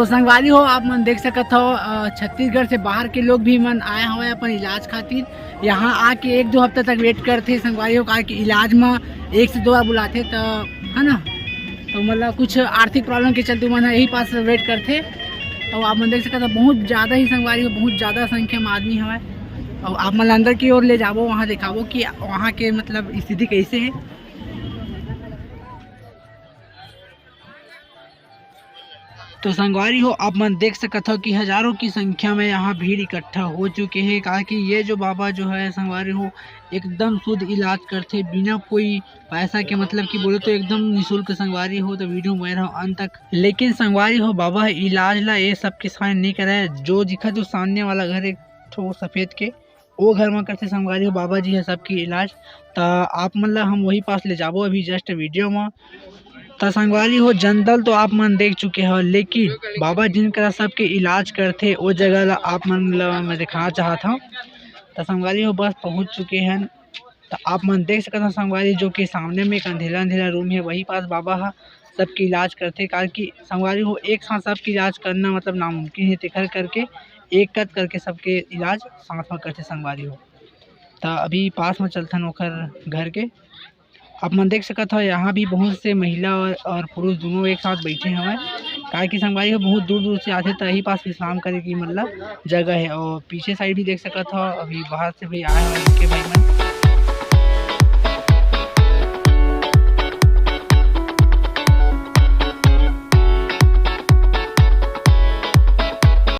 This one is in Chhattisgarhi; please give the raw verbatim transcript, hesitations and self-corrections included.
संगवारी हो, आप मन देख सकत हो, अ, छत्तीसगढ़ से बाहर के लोग भी मन आए हवय अपन इलाज खातिर। यहाँ आके एक दो हफ्ता तक वेट करथे संगवारी हो, काहे कि इलाज म एक से दो बार बुलाथे, त है ना, तो मतलब कुछ आर्थिक प्रॉब्लम के चलते मन ह यही पास वेट करथे। और आप मन देख सकत हो, बहुत ज़्यादा ही संगवारी हो, बहुत ज़्यादा संख्या में आदमी हवय। और आप मन ला अंदर की ओर ले जाबो, वहाँ दिखाबो कि वहाँ के मतलब स्थिति कैसे है। तो संगवारी हो, आप मन देख सकत हो कि हजारों की संख्या में यहाँ भीड़ इकट्ठा हो चुके हैं, काहे कि ये जो बाबा जो है संगवारी हो, एकदम शुद्ध इलाज करथे, बिना कोई पैसा के, मतलब कि बोले तो एकदम निशुल्क संगवारी हो। तो वीडियो में रहो अंत तक। लेकिन संगवारी हो, बाबा इलाज ला ये सब के सामने नहीं करे, जो दिखा जो सामने वाला घर एक ठो सफेद के, वो घर में करथे संगवारी हो बाबा जी है सबके इलाज। त आप मन ला हम वही पास ले जाबो अभी जस्ट वीडियो में। त संगवारी हो, जनदल तो आप मन देख चुके हो, लेकिन बाबा जिन करा सबके इलाज करथे, वो जगह ला आप मन ला मैं दिखाना चाहत हूँ। त संगवारी हो, बस पहुँच चुके हैं। त आप मन देख सकत हो संगवारी, जो कि सामने में एक अंधेरा अंधेरा रूम है, वही पास बाबा हा सबके इलाज करथे। काहे कि संगवारी हो, एक साथ सबके इलाज करना मतलब नामुमकिन है, तेखर करके एक कत करके सबके इलाज साथ में करथे संगवारी हो। त अभी पास में चलथन ओखर घर के। आप मन देख सकत हो, यहाँ भी बहुत से महिला और, और पुरुष दोनों एक साथ बैठे हवय, काहे कि संगवारी हो बहुत दूर दूर से आथे, त यही पास विश्राम करे की मतलब जगह है। और पीछे साइड भी देख सकत हो, अभी बाहर से भी आए हवय इनके भाई मन।